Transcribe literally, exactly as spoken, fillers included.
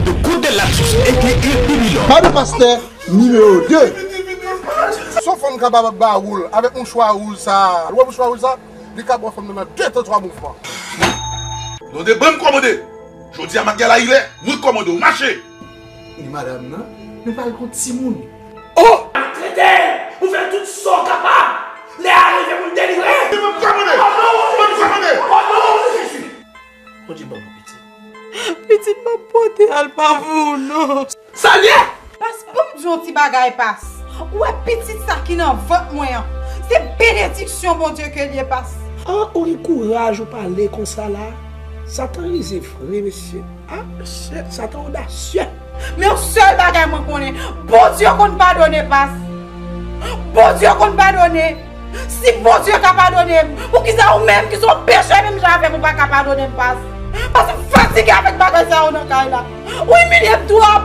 De Kondèl Latus, aka Bibilò. Pado pastè nimewo de. Si yon fanm kapab ba wouj avèk mouchwa wouj sa, ou wè mouchwa wouj sa, li ka ba fanm nan nan de tan twa mouvman. Blonde ban m kòmande. Jodi a m ap gen la ilè, mwen kòmande w, mache. Ni madanm nan, nou pral gon timoun. Oh! Trete l, ou fè tout sa w kapab. Lè a rive pou l delivre. Ban m kòmande. Ban m kòmande. O non de Jezi. Bondye ban mwen pitit. Pitit m ap pote al pa pou ou non. Sa l ye? Pas, ban m di yon ti bagay, Pas. Ou wè pitit sa ki nan vant mwen an, se benediksyon Bondye ke l ye, Pas. An, ou gen kouraj ou pale konsa la. Satan rize vre, mesye. A, mesye, Satan odasye. Men yon sèl bagay mwen konnen, Bondye konn padone, Pas. Bondye konn padone. Si Bondye ka padone m, poukisa ou menm ki se yon pechè menm jan avè m ou pa ka padone m, Pas? Pas, m fatige avèk bagay sa yo nan kay la. Ou imilye m twòp.